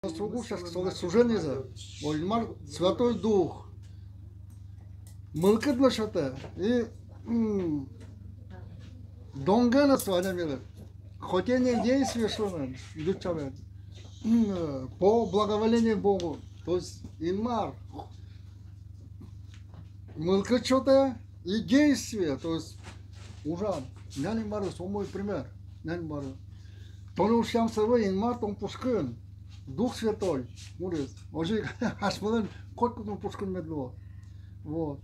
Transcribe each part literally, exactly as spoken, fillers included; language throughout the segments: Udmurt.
Служение, служение, о, Инмар, Святой Дух. Мылкыд но сётэ. И, м, донгенэ со адямилы. Хотение, действие шуэмын, ӟуч сямен. М, по благоволению Богу. То есть Инмар мылкыд сётэ и действие, то есть ужан. Нянь Инмарлы, со умой пример. Нянь Инмарлы. Тон ушъямсы ӧвӧл, Инмар тон пушкын. Дух Святой. Мурез. Озьы ик асьмелэн котькудын пушкын мед луоз. Вот.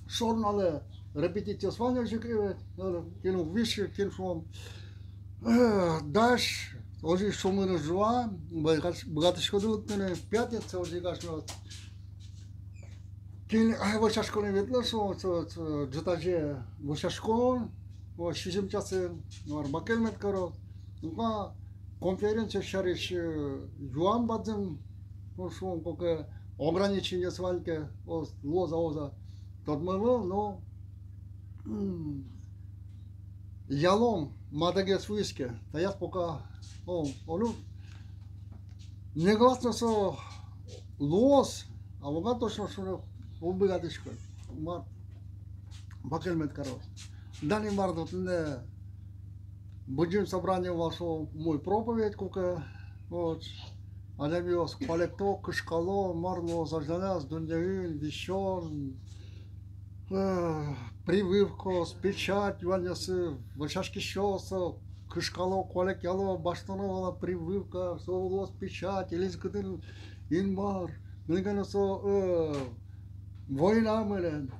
Шор нуналэ репетициос вань озьы ик, э, э, кин уг висьы, кин, шуом, э, дась, озьы ик шумын ӝуа, быгатӥськоды лыктыны, пятница озьы ик асьмеос. Кин, э, вӧсяськонэ ветлэ, со, со, со, ӝытазе вӧсяськон, о, сизьым часын, ну, мар бакель мед кароз. Ну, а конференция сярысь, э, юан бадӟым, ну, шуом, куке ограничениос вань ке, о, луоз-а, уз-а, тодмо ӧвӧл, но, м, ялом мадагес вуиз ке, таяз пока, о, о, ну, негласно со луоз, а пока точно шуыны уг быгатӥськы. Мар бакель мед кароз. Дан Инмарлы, туннэ Быдӟым собрание вал, со умой проповедь, куке, вот, адямиос куалекто, кышкало, мар луоз азьланяз дуннеын, висён, э, прививкаос, печать юанъёсыз, вӧсяськисьёс, кышкало, куалекъяло, басьтоно вал-а прививка, со луоз печать, или кытын Инмар, милемлы со, э, война мынэ.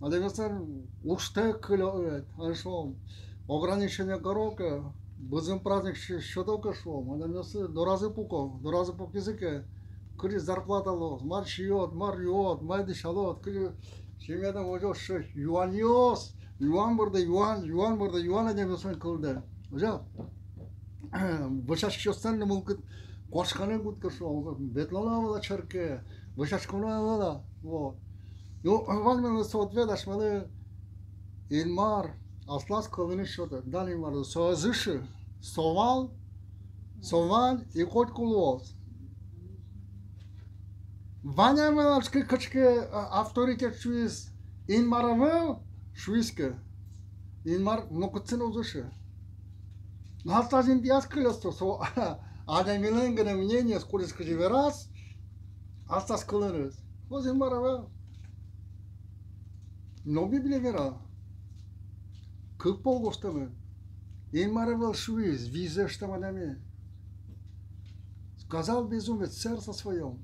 Адямиослэн ужтэк кылё, э, али, шуом, ограничение каро ке, быдӟым праздник сё-, сёто ке, шуом, адямиослы доразы пуко, доразы пукизы ке, кызьы зарплата луоз, мар сиёд, мар юод, мар дӥсялод, кызьы семьяды возёд, сыӵе юанъёс, юан борды юан, юан борды юан адямиослэн кылдэ. Озьы вӧсяськисьёслэн но мылкыд куашканы кутске, шуом, ветлоно ӧвӧл-а черке, вӧсяськоно ӧвӧл-а, вот. Ну, ваньмызлы со ответ, асьмелы Инмар аслаз кылыныз сётэ, дан Инмарлы, со ӧз ышы, со вал, со вань и котьку луоз. Вань ӧвӧл-а кыӵе ке, а, авторитет, шуиз, Инмар ӧвӧл, шуиз ке, Инмар нокытчы но уз ышы. Но аслаз интыяз кылёз со, со адямилэн гинэ мнениез, кудӥз кызьы вераз аслаз кылыныз. Соос Инмар ӧвӧл. Но Библия вера, кык пол гожтэмын. Инмар ӧвӧл, шуиз визьзэ ыштэм адями. Сказал безумец в сердце своём: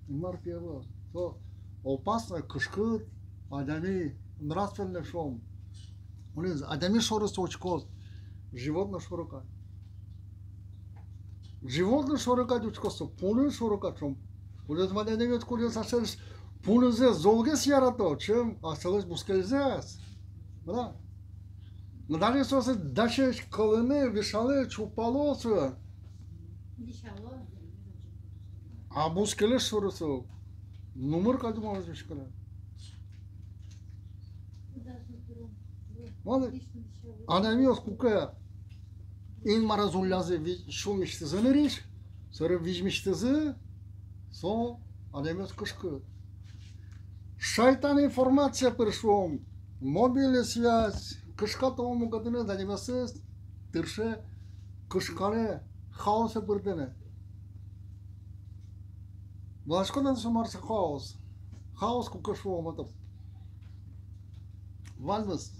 Инмар пи ӧвӧл. Со опасной, кышкыт адями, нравственной, шуом. Улӥз, адями шоры со учкоз животной шоры кадь. Животной шоры кадь учкоз со, пуны шоры кадь, шуом. Кудӥз мадяне ведь, кудӥз асьсэлэсь пунызэс золгес ярато, чем асьсэлэсь бускельзэс. Да. Но даже соослы дасесь кӧлыны, вешало, чупало сое. А бускелез шоры со нумыр кадь умой учкыны. Малы? Адямиос куке Инмарез уллязы, ви-, сюлмысьтызы нырысь, собере визьмысьтызы, со адямиос кышкыт. Шайтан информация пыр, шуом, мобильный связь, кышкато мукетыныз адямиосыз тырше кышканы, хаосэ пыртыны. Валаськод-а, со мар со хаос? Хаос куке, шуом, это ваньмыз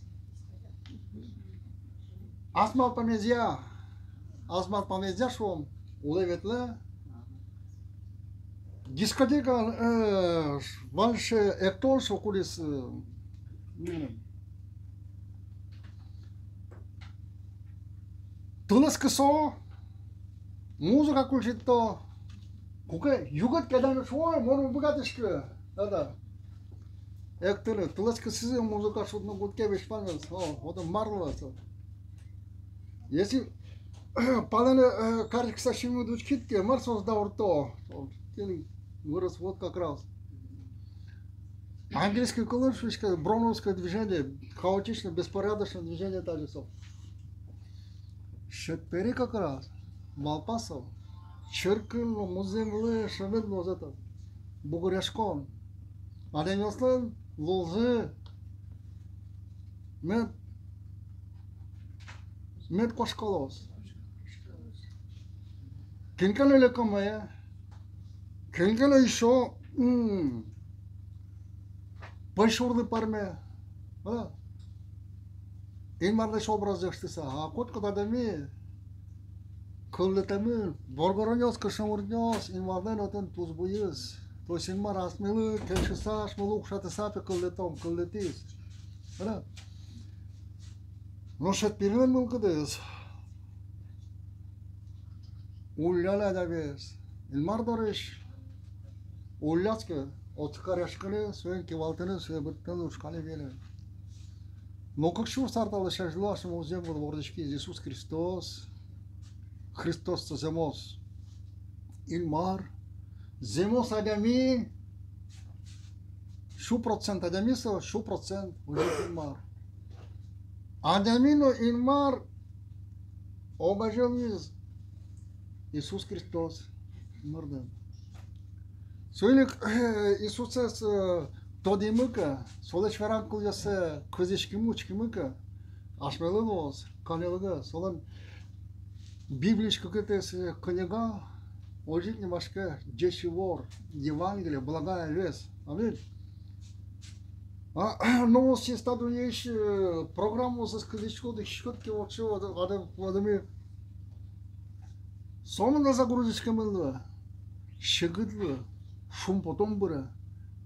ас малпамезъя, ас малпамезъя, шуом, улэ-ветлэ. Дискотека, э, ваньзэ эктон, со кудӥз, э, тылэз кысо, музыка включить каро. Куке югыт ке адями шуэ: ой, мон уг быгатӥськы, да-да, эктыны. Тылэз кысӥз, музыка шудыны кутске, весь паньмыз, о, отын мар луэ со. Если палэнэ, э, кариськыса синмыд учкид ке, мар соос даурто? О, тӥни вырос вот как раз. Английской кылын шуиське броуновское движение, хаотичное, беспорядочное движение, та же со. Сьӧд пери как раз малпа со. Черкын но, музъем вылын но шӧмыт луоз это бугыръяськон. Адямиослэн лулзы мед, мед куашкалоз. Кин ке но лекоме, кин ке но ещё, м, пӧйшурлы пӧрме. А? Инмарлэсь образъя ыштыса. А котькуд адями кылдытэмын, воргоронъёс, кышномуртъёс, Инмарлэн отын тусбуйыз. То есть Инмар асьмелы кельшыса, асьмелы укшатыса пе кылдытон, кылдытӥз. Ӧвӧл-а? Но шедьтӥллям мылкыдыз улляны адямиез. Инмар дорысь улляз ке, отчы каръяськыны, соин кивалтыны, сое быдтыны лушканы веле. Но кык сюрс ар талэсь азьло асьме музъем вылэ вордӥськиз Иисус Христос. Христос со зэмос Инмар, зэмос адями, сю процент адями со, сю процент озьы ик Инмар. Адями но Инмар огазеяз Иисус Христос мырдэм. Соин ик, э, Иисусэз, э, тодӥмы ке, солэсь верам кылъёссэ кылзӥськимы, учкимы ке, асьмелы луоз каньылгес. Солэн Библиысь кыкетӥез, э, книга, озьы ик нимаське «Ӟеч ивор», Евангелие, благая весть. Аминь. А, но сыӵе та дуннеысь, э, программаосыз кылзӥськод, учкиськод ке, вот, вот, вот, вот, вот, сомында загрузить каремын луэ, секыт луэ, шумпотон быре,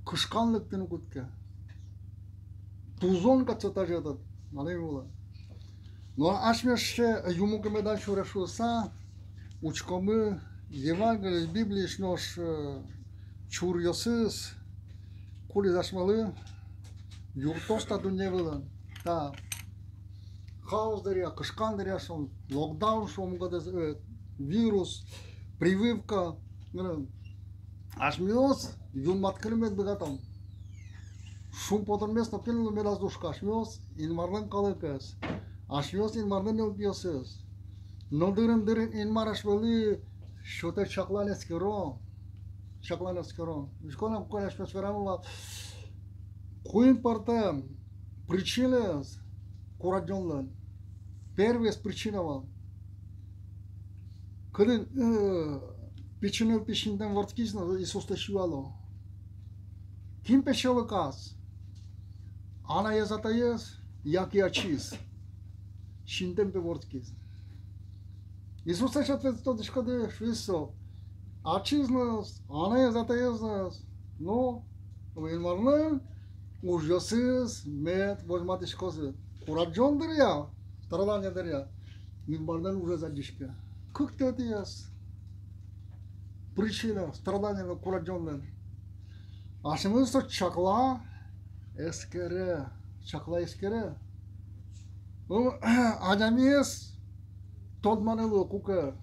кышкан лыктыны кутске. Тузон кадь со тазьы этот, малпай вылэ. Но асьмеос сыӵе юмыку медам сюре шуыса, учкомы Евангелиысь, Библиысь нош, э, чуръёсыз, кудӥз асьмелы юрттоз та дунне вылын. Та хаос дыръя, кышкан дыръя, шуом, локдаун, шуом, мукетыз, э, вирус, прививка, э, асьмеос юнматкыны мед быгатом. Шумпотонмес нокин но медаз лушка, асьмеос Инмарлэн калыкез, асьмеос Инмарлэн нылпиосыз. Но дырын-дырын Инмар асьмелы сётэ чаклан-эскерон, чаклан-эскерон. Учком на, куке асьмеос верамы вал, куинь пӧртэм причинаез курадӟонлэн. Первой причина вал. Кытын, э, пичи нылпи синтэм вордскиз но, Иисуслэсь юало: кин пе сьӧлыказ, анаез-атаез яке ачиз? Синтэм пе вордскиз. Иисуслэсь ответсэ тодӥськоды, шуиз со: ачиз но, анаез-атаез но. Но Инмарлэн ужъёсыз мед возьматӥськозы. Курадӟон дыръя, страдание дыръя Инмарлэн ужез адӟиське. Кыктэтӥез причина страдание но курадӟонлэн. Асьмелы со чакла, эскере, чакла, эскере. Ну, адямиез тодманы луэ куке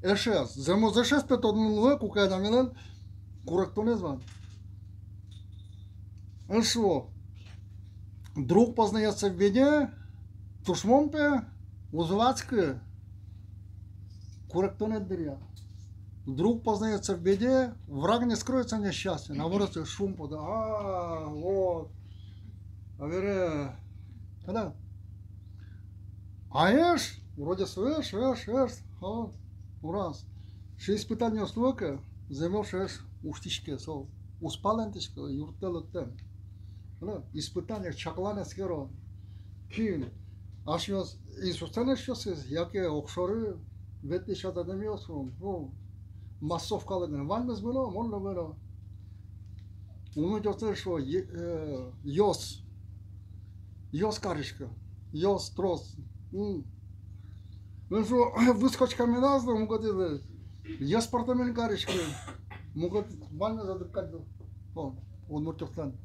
эшез, зэмос эшез пе тодманы луэ, куке адямилэн куректонэз вань. Эшшо, друг познаётся в беде, тушмон пе уз ватскы куректонэд дыръя. Друг познаётся в беде, враг не скроется в несчастье. Наоборот, шумпотэ: а, вот, табере, да. А эш, вроде со эш, эш, эш, а, ураз. Сыӵе испытаниос луо ке, зэмос эш усьтӥське, со уз палэнтӥськы, юрттэ, лыктэ. Ӧвӧл-а? Испытание, чаклан-эскерон. Кин? Асьмеос, Иисуслэн эшъёсыз, яке огшоры ветлӥсь адямиос, ну, массовкалы гинэ ваньмыз мыно, мон но мыно. Умой тёсэ шуо, е-, э, ёз. Ёз кариське. Ёз, трос. М. Ну, шуо, выскочка медаз лу, мукетыз йӧс пӧртэмен кариське. Мукет ваньмыз одӥг кадь лу. О, удмуртъёслэн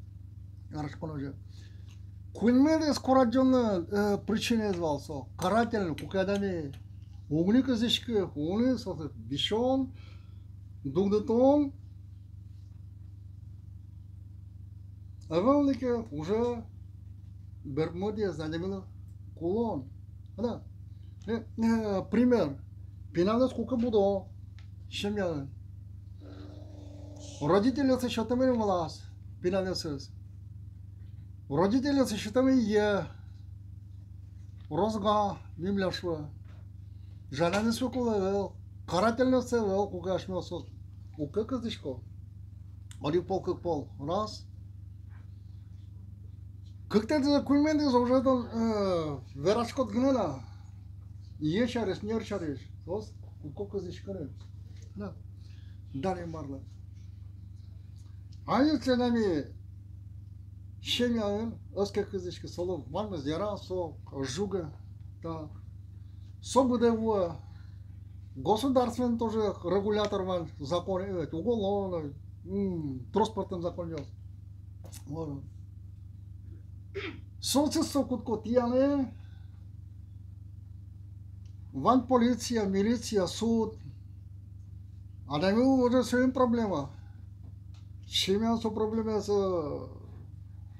кариськон озьы. Куиньметӥез курадӟонлэн, э, причинаез вал со карательный, куке адями уг ни кылзӥськы, уг ни, со висён, дугдытон. Ӧвӧл ни ке, уже берпумытӥез адямилы кулон. Да. Э, э, пример. Пиналэз куке будо, семьяын. Родительёслы сётэмын власть, пиналъёсыз. Родительёслы сётэмын йӧ, розга, мимала шуо. Жаляны сокулы ӧвӧл, карательной ӧвӧл, куке асьмеос уг ке кылзӥсько. Одӥг пол, кык пол, раз. Кыктэтӥзэ, куиньметӥзэ уже тон, э, вераськод гинэ на. Йӧ сярысь, ньӧр сярысь. Соос уг ке кылзӥськы ни. На. Дан Инмарлы. Али тӥни ми семьяын ӧз ке кылзӥськы, солы ваньмыз яра, со жуге. Так. Со быдэ вуэ. Государствоын тоже регулятор вань, закон, э, уголовной, м, трос пӧртэм законъёс. Вот. Соосыз со кутско тӥяны, вань полиция, милиция, суд. Адями уже, соин проблема. Семьяын со проблемаез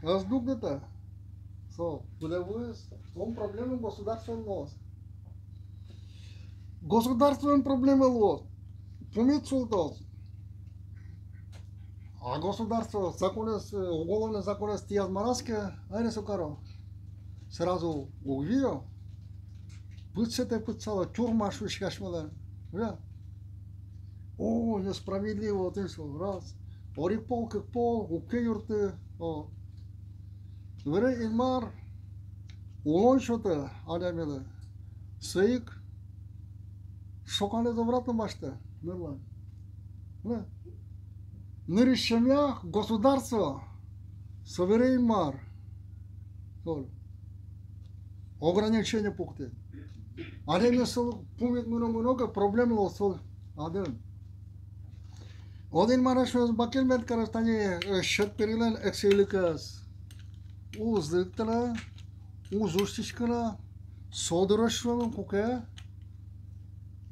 ӧз дугдыты. Со быдэ вуиз, со проблема государствоын луоз. Государствоын проблема луоз, пумит султоз. А государство законэз, э, уголовной законэз тӥяз мар ке, айрес уг каро. Сразу уг виё. Пытсэтэ пытсало, тюрьма шуиське асьмелэн. Озьы-а? О, несправедливо, отын со, раз. Одӥг пол, кык пол, уг ке юртты, о. Собере Инмар улон сётэ адямилы. Со ик шоканэз обратно басьтэ нырысь. Нырысь семья, государство, собере Инмар. Ограничение пуктэ. Адями со пумит мыно, мыно ке, проблема луоз со адями. Отын Инмар асьмемыз бакель мед кароз тани, э, сьӧд перилэн эксэйлыкез. Уз лыктэ на, уз усьтӥськы на, со дырозь шуэмын, куке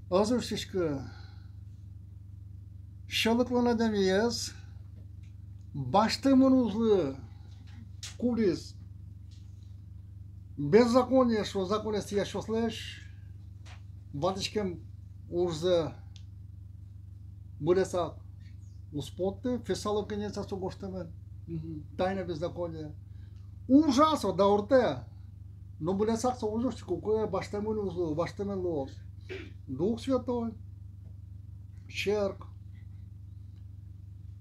ӧз усьтӥськы. Сьӧлыклэн адямиез басьтэмын узлы, кудӥз беззаконие, шуо, законэз тӥясьёслэсь ватӥськем ужзэ быдэсак уз потты, Фессалоникаысь со гожтэмын, мгм, тайна беззакония. Ужа со, дауртэ, но быдэсак со уз усьтӥськы, куке басьтэмын узлы, басьтэмын луоз Дух Святой, черк.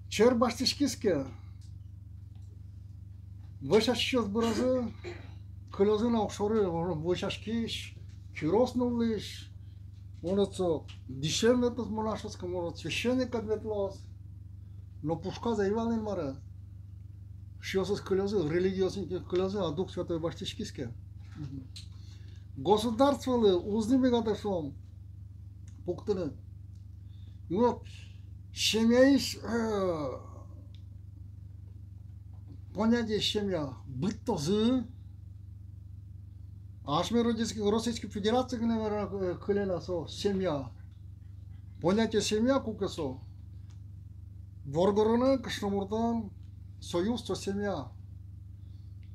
Черк басьтӥськиз ке, вӧсяськисьёс бырозы, кылёзы на огшоры вӧсяськись, кирос нуллӥсь, мон отчы дӥсен ветло, мон отчы священникед ветлоз, но пушказ ӧй вал Инмарез. Сыӵеосыз кылёзы, религиозной кылёзы, а Дух Святой басьтӥськиз ке. Государстволы уз ни быгатэ, шуом, пуктыны. И вот семьяысь, э, понятие семья быдтозы. Асьме Российской, Российской Федерациын гинэ, э, кылем на со семья. Понятие семья, куке со воргоронэн, кышномуртэн союз, со семья.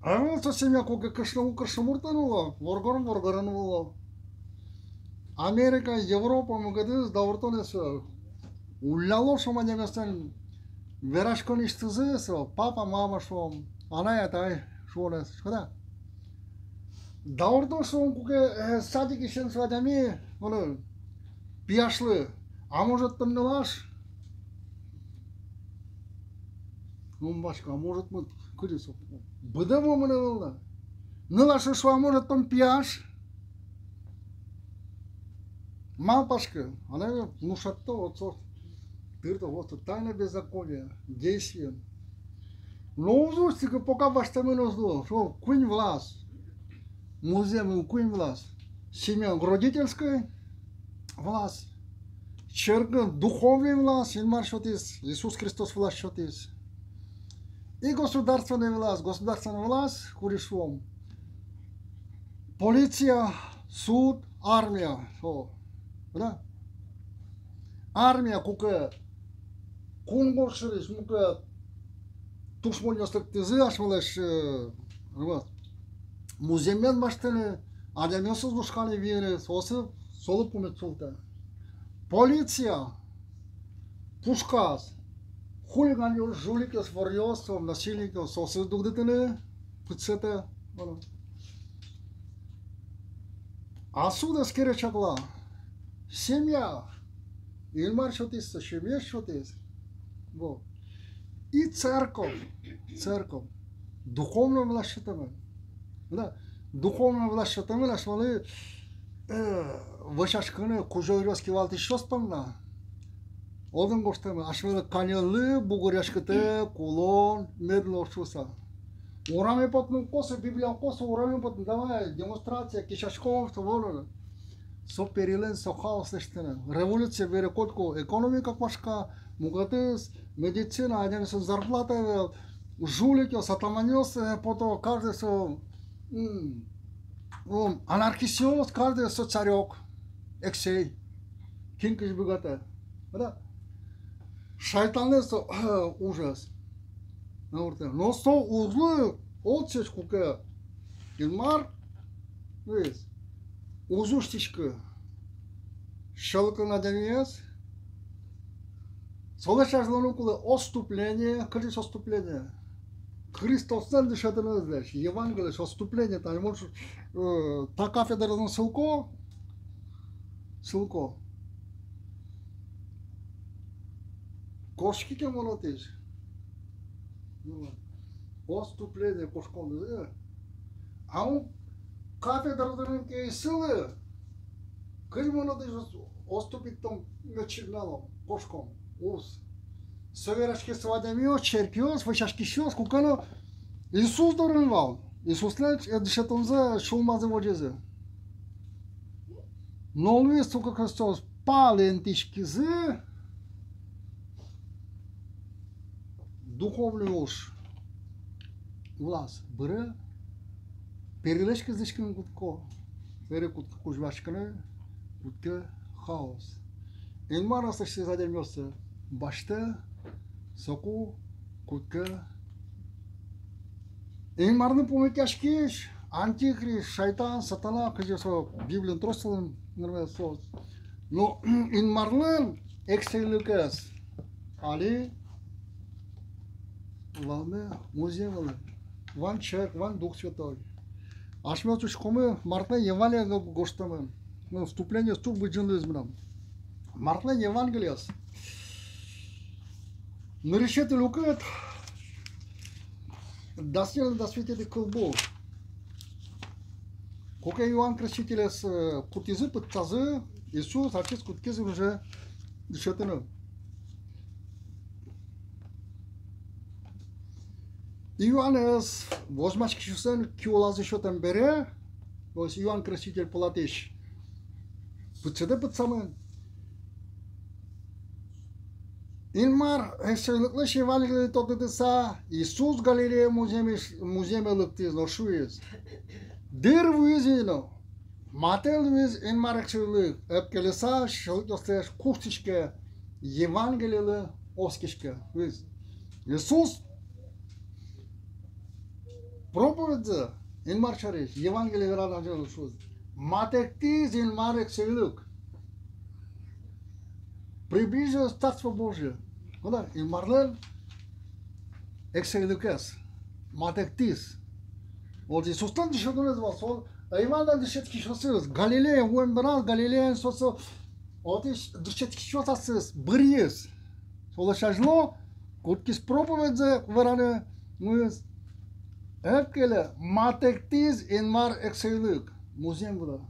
А со семья, куке кышно, кышномуртэн уло, воргорон воргоронэн уло. Америка, Европа мукетыз дауртонэз улляло, шуом, адямиослэн вераськонысьтызы, со папа, мама, шуом, анай, атай шуонэз, шуо да. Даурто, шуом, куке, э, садикысен со адями, мыным, пияшлы: «А может, тон нылаш?» Ум ваське: «А может, мон кылиз, быдэ мон мынэ нылаш?» Нылашлы шуэ: «А может, тон пияш?» Малпаське, анай внушатто, вот со тырто, вот со тайна беззакония действиен. Но уз усьтӥськы, пока басьтэмын уз лу, шуом, куинь власть. Музъемын куинь власть. Семьяын родительской власть, черкын духовной власть, Инмар сётӥз, Иисус Христос власть сётӥз. И государственной власть, государственной власть, кудӥз, шуом, полиция, суд, армия, шуо, да? Армия, куке кунгож сьӧрысь мукет тушмонъёс лыктӥзы асьмелэсь, э, вот, музъеммес басьтыны, адямиосыз лушканы, виыны, соослы, солы пумит султэ. Полиция, пушказ. Хулиганъёс, жуликъёс, воръёс, со, насильникъёс, соосыз дугдытыны, пытсэтэ, вала. А суд эскере чакла. Семья. Инмар сётӥз, семья сётӥз. Вот. И церковь, церковь. Духовной власть сётэмын. Да. Духовной власть сётэмын, асьмелы, э, вӧсяськыны кузё-йыръёс, кивалтӥсьёс понна. Отын гожтэмын, асьмелы каньыллы бугыръяськытэк улон мед луоз шуыса. Ураме потыны уг косо, Библия уг косо, ураме потыны, давай, демонстрация, кесяськом, что вон. Со перелэн, со хаос лэсьтыны. Революция бере котьку экономика куашка, мукетыз, медицина, адямиослэн зарплата ӧвӧл, жуликъёс, атаманъёс, э, пото, каждый со, м, м, анархистъёс, каждый со царёк, эксэй, кин кызьы быгатэ. Да. Шайтанлэн со, э, ужез. Но со ужлы отчыозь, куке Инмар, ну, весь, уз усьтӥськы сьӧлыклэн адямиез, солэсь азьло луыны кулэ отступление, кылиз отступление. Христослэн дышетонэзлэсь, Евангелиысь отступление, тани мон, э, та кафедраын сылко, сылко. Кошки ке мон отысь. Ну, отступление кошкон, э. А мон кафедраын ке ӧй сылы, кызьы мон отысь отступить каром, мед сигналом кошком, уз. Со вераське, со адямиос, черкъёс, вӧсяськисьёс, куке но Иисус дорын вал, Иисуслэн, э, дышетонзэ сюлмазы, возьызы. Но луиз, куке соос палэнтӥськизы, духовной уж, власть быре, перелэсь кылзӥськыны кутско, собере кутске кузьмаськыны, кутске хаос. Инмар аслэсьтыз адямиоссэ басьтэ, соку кутске Инмарлы пумитъяськись антихрист, шайтан, сатана, кызьы со Библиын трос солэн нимыз со. Но Инмарлэн эксэйлыкез али ваньмы музъем вылын. Вань черк, вань Дух Святой. Асьмеос учкомы, Марклэн Евангелиын гожтэмын. Ну, вступление туж быдӟым луиз мынам. Марклэн Евангелиез. Нырысетӥ люкет, дас ньыль, дас витетӥ кылбур. Куке Иоанн Крестителез, э, кутӥзы, пытсазы, Иисус ачиз кутскиз уже дышетыны. Иоаннэз возьмаськисьёслэн киулазы сётэм бере, то есть Иоанн Креститель пылатӥсь, пытсэтэ пытсамын. Инмар эксэйлыклэсь Евангелие тодытыса, Иисус Галилея музъемысь, музъеме лыктӥз но шуиз: дыр вуиз ини но, матэ луиз Инмар эксэйлык, ӧпкелыса сьӧлыкъёслэсь куштӥське, Евангелилы оскиське. Шуиз. Иисус проповедьзэ Инмар сярысь, Евангелие вераны азьын шуиз: матэктӥз Инмар эксэйлык. Приблизилось Царство Божие. Вала, Инмарлэн эксэйлыкез матэктӥз. Вот Иисуслэн дышетонэз вал, со Иоаннлэн дышетскисьёсыз, Галилея вуэм бераз, Галилеяын со, со, отысь дышетскисьёс аслыз быръиз. Солэсь азьло кутскиз проповедьзэ вераны, муиз, ӧпкелэ, матэктӥз Инмар эксэйлык музъем вылэ.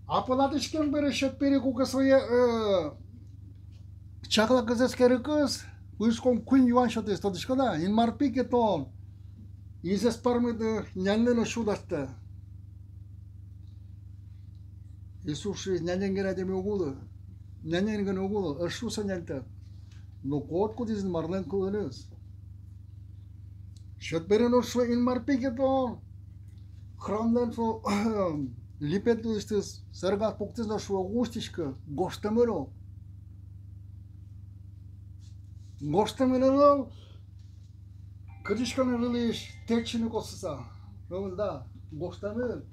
А пылатӥськем бере, сьӧд пери куке сое, э, чаклакыз, эскерыкыз, пыриськон куинь юан сётӥз, тодӥськод-а, Инмар пи ке тон, изэз пӧрмыт, няньлы но сюд астэ. Иисус шуиз: нянен гинэ адями уг улы, нянен гинэ уг улы, ӧз шу со няньтэк. Но котькудӥз Инмарлэн кылыныз. Сьӧд пери но шуэ: Инмар пи ке тон, храмлэн со липет вылысьтыз сэргаз пуктӥз но шуэ: уг усьтӥськы, гожтэмын но. Гожтэмын но, кырӟаськыны вылысь тэтчыны косыса. Ӧвӧл, да, гожтэмын.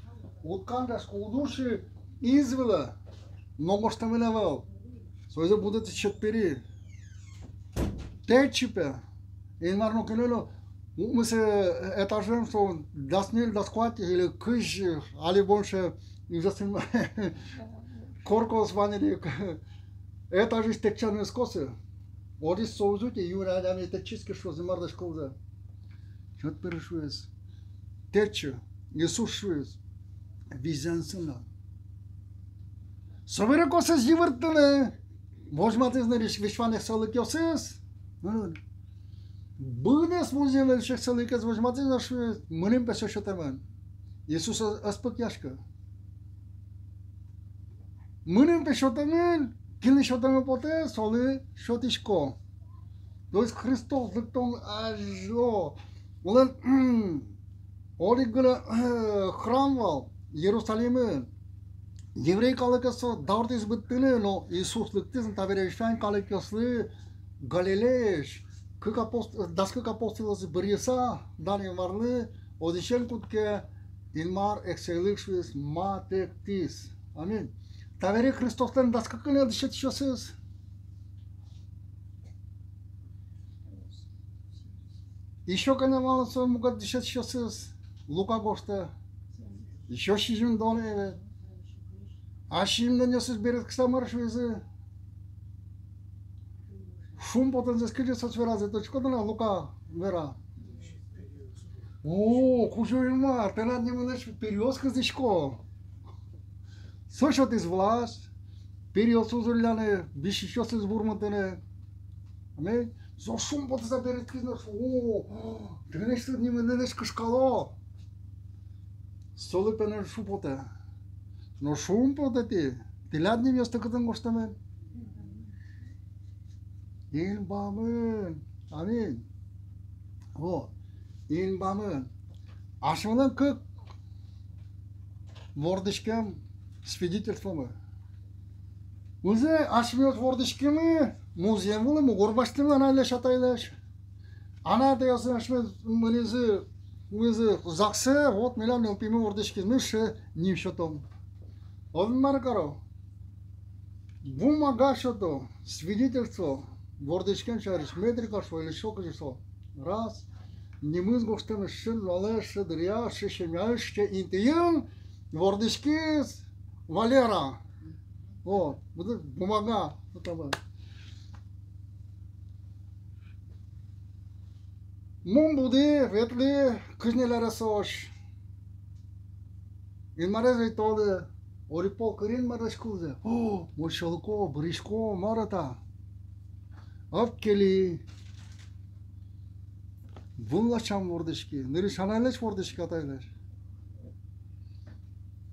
Уд кандашку, уд ушы из вылэ, но гожтэмын ӧвӧл. Соизэ будэтӥз сьӧд пери. Тэтчы, пе. Инмар нокинлы но, укмысэ этажын со дас ньыль, дас куать или кызь, али больше, ужасно, коркаос вань ини, этажысь тэтчаны ӧз косэ. Одӥгзэ со уз утьы, юн адями тэтчиз ке, шуиз, Инмарлэсь кылзэ. Чот пыр шуиз. Тэтчы, Иисус шуиз. Визьзэ эн сылы. Собере косӥз йыбырттыны. Возьматӥз нырысь весь вань эксэйлыкъёсыз. Мгм. Быдэс музъем вылысь эксэйлыкез возьматӥз но шуиз: мыным, пе, со сётэмын. Иисус ӧз, ӧз пыкъяськы. Мыным, пе, сётэмын, кинлы сётэме потэ, солы сётӥсько. То есть Христос лыктон азьло, оло, одӥг гинэ храм вал Иерусалимын. Еврей калыкез со дауртӥз быдтыны, но Иисус лыктӥз но табере весь вань калыкъёслы, Галилеяысь кык апост-, дас кык апостолъёсыз быръыса, дан Инмарлы, одӥгзэ кутске, Инмар эксэйлык, шуиз, матэктӥз. Аминь. Табере Христослэн дас кык гинэ дышетскисьёсыз. Ещё кӧня вал со мукет дышетскисьёсыз, Лука гожтэ. Ещё сизьымдон ӧвӧл. А сизьымдонъёсыз берыктыса мар шуизы? Шумпотонзэс кызьы соос веразы, тодӥськод на, Лука вера. О, Кузё-Инмар, тынад нимынлэсь периос кылзӥсько. Со сётӥз власть периосыз улляны, висисьёсыз вурмытыны. Аминь. Со шумпотыса берыктӥз но: о, тынэсьтыд нимынлэсь кышкало. Солы, пе, эн шумпотэ. Но шумпотэ тӥ, тӥляд нимъёсты кытын гожтэмын? Инбамын. Аминь. Вот. Инбамын. Асьмелэн кык вордӥськем свидетельствомы. Озьы асьмеос вордӥськимы музъем вылын, мугор басьтӥмы анайлэсь, атайлэсь. Анай-атайёс асьмеос мынӥзы, вуизы ЗАГСэ, вот милям нылпимы вордӥськиз, ми сыӵе ним сётом. Отын мар каро? Бумага сёто, свидетельство, вордӥськем сярысь, метрика шуо или ещё кызьы со. Раз. Нимыз гожтэмын сыӵе нуналэ, сыӵе дыръя, сыӵе семьяысь, сыӵе интыын вордӥськиз Валера. Вот, вот бумага, вот там. Мон буди, ветлӥ, кызь ньыль аресозь. Инмарез ӧй тоды, одӥг пол кыри Инмарлэсь кылзэ. О, мон сьӧлыко, бырисько, мар-а та. Ӧпкели. Вылласянь вордӥськи, нырысь анайлэсь вордӥськи, атайлэсь.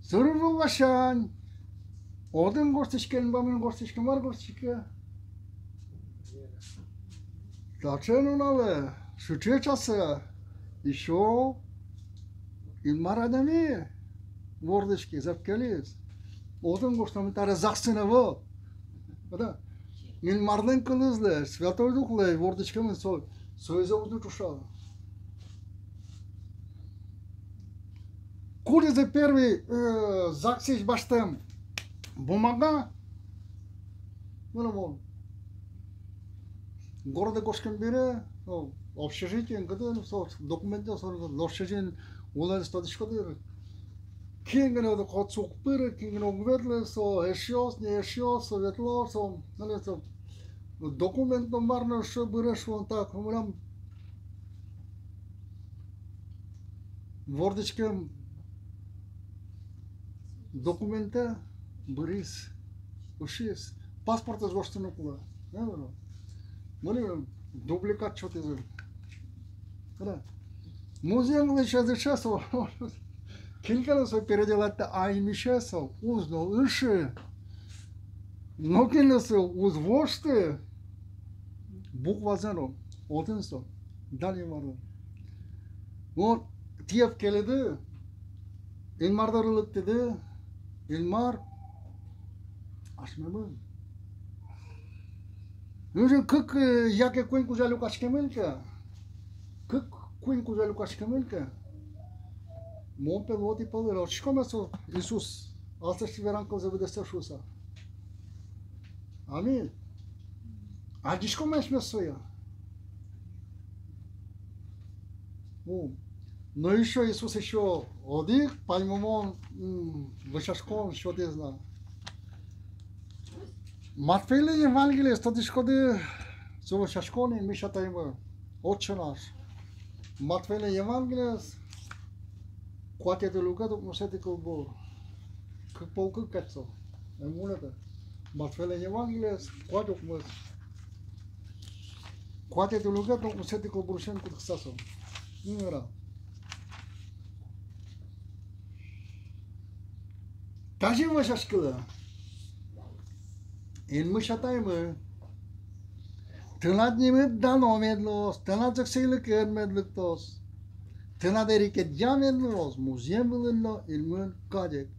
Сыре вылласянь. Отын гожтӥське, инбамын гожтӥське, мар гожтӥське? Таӵе нуналэ, сыӵе часэ, ещё Инмар адями вордӥськиз, ӧпкелиз. Отын гожтэмын, табере ЗАГСын ӧвӧл. Ӧвӧл-а? Инмарлэн кылызлэсь, Святой Духлэсь вордӥськемын со, соизэ уз ни ӵушалэ. Кудӥзэ первый, э, ЗАГСысь басьтэм бумага, ну, ну, городэ кошкем бере, ну, общежитиын, кытын, со, документъёс, со, общежитиын улонэз тодӥськод дыр. Кин гинэ отчы уг пыры, кин гинэ уг ветлы, со эшъёс, не эшъёс, со ветло, со, ну, со, документ но мар но, со быре, шуо, так, мынам вордӥськем документэ быриз, ышиз, паспортэз гожтыны кулэ. Э, мыным дубликат сётӥзы. Кыӵе? Музъем вылысь ӧз ыше со. Кин ке но со переделать, а имисе со, уз но ыше. Нокин но со уз вошты. Буквазэ но, отын со. Дан Инмарлы. Вот, тӥ ӧпкелиды, Инмар доры лыктӥды, Инмар асьмемын. Озьы кык, э, яке куинь кузя люкаськемын ке, кык, куинь кузя люкаськемын ке, мон, пе, луо тӥ пӧлын. Учкиськом-а со, Иисус аслэсьтыз веран кылзэ быдэстэ шуыса? Аминь. Адӟиськом-а асьмеос сое? Ну, но ещё Иисус ещё одӥг паймымон, м, вӧсяськон сётӥз на. Матфейлэн Евангелиез тодӥськоды, со вӧсяськон, Инмысь Атаймы, Отче наш. Матфейлэн Евангелиез, куатетӥ люкет, укмысэтӥ кылбур. Кык пол кык кадь со. Эн вунэтэ. Матфейлэн Евангелиез, куать, укмыс. Куатетӥ люкет, укмысэтӥ кылбурысен кутскыса со. М, ра. Тазьы вӧсяськылэ: Инмысь Атаймы, Тынад нимыд дано мед луоз, Тынад эксэйлыкед мед лыктоз, Тынад эрикедъя мед луоз музъем вылын но инмын кадь ик.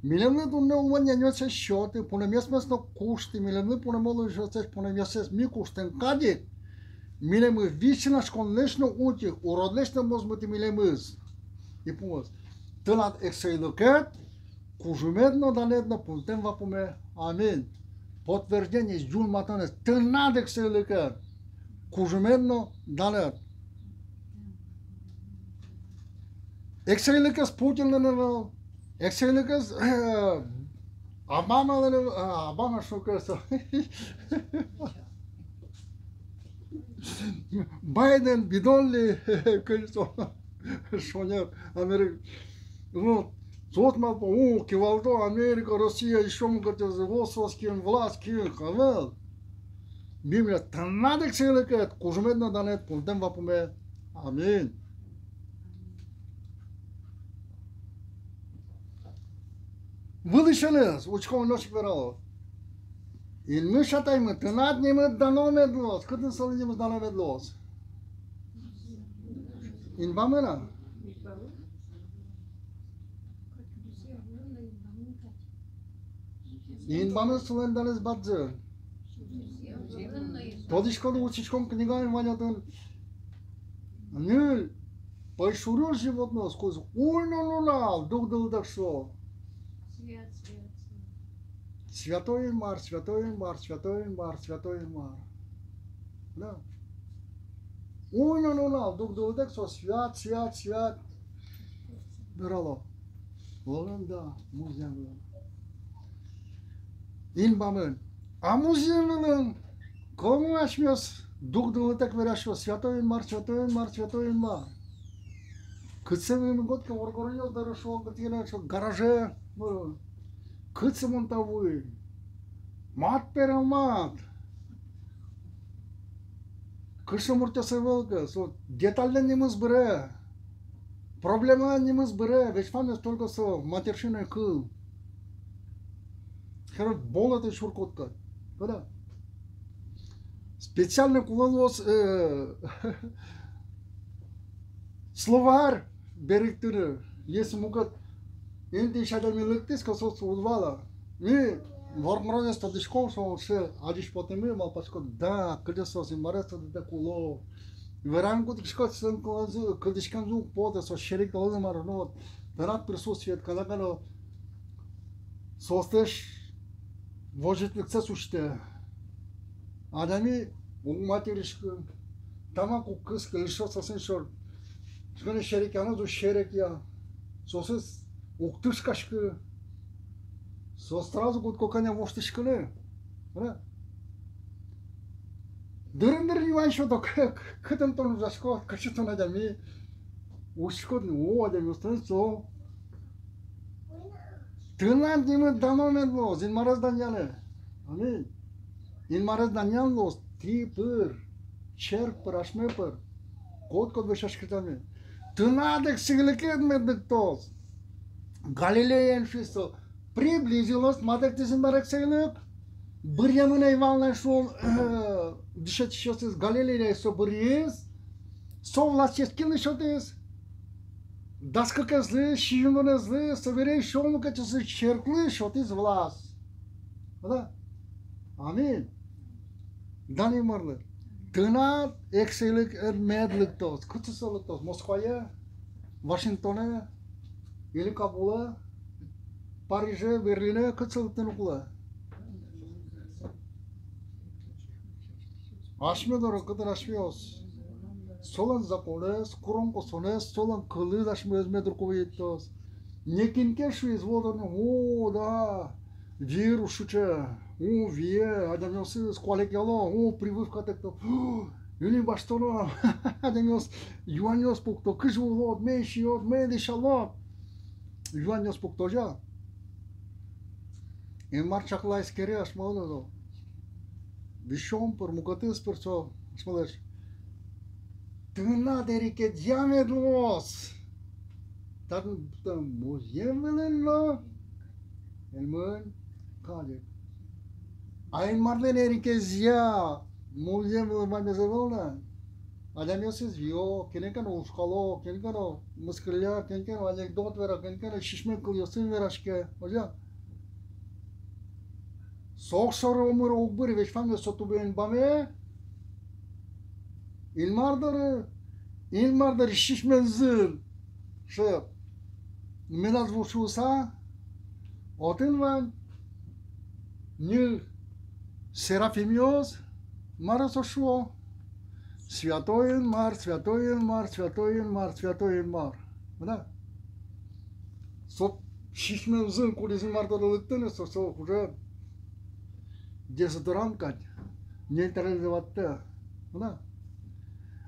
Милемлы туннэ улон няньёссэс сёты, пунэмъёсмес но кушты, милемлы пунэмо луисьёслэсь пунэмъёссэс ми куштэм кадь ик. Милемыз висьынаськонлэсь но утьы, уродлэсь но мозмыты милемыз. И пумаз: Тынад эксэйлыкед кужымед но, данэд но пумтэм вапуме. Аминь. Подтверждение, юнматонэз: Тынад эксэйлыкед кужымед но, данэд. Эксэйлыкез Путинлэн ӧвӧл, эксэйлыкез, э, Обамалэн ӧвӧл, а, Обама шуке со. Байден, бидонли, кылсо. Шонер, Америка. Вот. Соос малпа, о, кивалто Америка, Россия, ещё мукетъёсыз, вот соос кин, власть кин, кавел. Библия: Тынад эксэйлыкед кужымед но, данэд пумтэм вапуме. Аминь. Вылысеныз учком, нош ик верало. Инмысь Атаймы, Тынад нимыд дано мед луоз. Кытын солэн нимыз дано мед луоз? Инбамын-а? Инбамын солэн данэз бадӟым. Тодӥськоды, усьтӥськон книгаын вань отын ньыль пӧйшуръёс, животноос, кудъёсыз уй но нунал дугдылытэк шуо: Святой Инмар, Святой Инмар, Святой Инмар, Святой Инмар. Да. Уй но нунал дугдылытэк со свят, свят, свят верало. Оло да, музъем вылын. Инбамын. А музъем вылын кӧня асьмеос дугдылытэк вераськом: Святой Инмар, Святой Инмар, Святой Инмар. Кытчы мынӥм, кутскиськом воргоронъёс доры, шуом, кытчы ке но, шуом, гараже, ну, кытчы мон та вуи? Мат пере, мат. Кышномуртъёс ӧвӧл ке, со детальлэн нимыз быре, проблемалэн нимыз быре, весь ваньмыз только со матерщина кыл. Херот болото чуркот кадь. Правда? Специально кулэ луоз, э, словарь берыктыны, если мукет интыысь адями лыктӥз ке, соос уд вала. Ми воргоронъёс тодӥськом, со сыӵе адӟись потэмын, малпаськом, да, кыӵе соос, Инмарез тодытэк уло. Вераны кутскиськод, соин кылзы, кылзӥськемзы уг поты, соос серекъялозы мар но, вот, тынад присутствиед кадь ке но соослэсь возьытлыксэс усьтэ. Адями уг материськы, тамак уг кыскы, лишо соосын шор. Шкане серекъяноез уг серекъя, соосыз уг тышкаськы. Соос сразу кутско кӧня воштӥськыны. Ра. Дырын-дырын юан сёто: к-, к-, кытын тон ужаськод, кыӵе тон адями. Учкиськод ни, о, адямиослэн со. Тынад нимыд дано мед луоз, Инмарез данъяны. Аминь. Инмарез данъян луоз тӥ пыр, черк пыр, асьме пыр. Котькуд вӧсяськытэмын. Тынад эксэйлыкед мед лыктоз. Галилеяын, шуиз со, приблизилось, матэктӥз Инмар эксэйлык. Быръемын ӧй вал на, шуом, э, дышетскисьёсыз, Галилеяе со быръиз. Со властез кинлы сётӥз? Дас кыкезлы, сизьымдонэзлы, собере ещё мукетъёслы, черклы сётӥз власть. Да? Аминь. Дан Инмарлы. Тынад эксэйлыкед мед лыктоз. Кытчы со лыктоз? Москвае, Вашингтоне, или Кабуле, Париже, Берлине, кытчы лыктыны кулэ? Асьме доры, кытын асьмеос. Солэн законэз, курон-косонэз, солэн кылыз асьмемыз мед руководитоз. Не кин ке шуиз, вот он, о, да, вирус сыӵе, о, вие, адямиосыз куалекъяло, о, прививкатэк то, о, ини басьтоно, адямиос юанъёс пукто, кызьы улод, мае сиёд, мае дӥсялод. Юанъёс пукто, озьы-а? Инмар чакла, эскере асьмелы но. Висён пыр, мукетыз пыр со асьмелэсь: тынад эрикедъя мед луоз. Татын, татын музъем вылын но, Инмар кадь ик. А Инмарлэн эрикезъя музъем вылын ваньмыз ӧвӧл на. Адямиосыз виё, кин ке но лушкало, кин ке но мыскылля, кин ке но анекдот вера, кин ке но сисьмем кылъёсын вераське. Озьы-а? Со шоры омыр уг быры, весь ваньмыз со тубыен баме. Инмар доры, Инмар доры сисьмем зын, шер, медаз вуы шуыса, отын вань ньыль серафимъёс, мар со шуо: «Святой Инмар, святой Инмар, святой Инмар, святой Инмар». Да? Со сисьмем зын, кудӥз Инмар доры лыктэ ни, со, со уже дезодорант кадь, нейтрализовать каре. Да?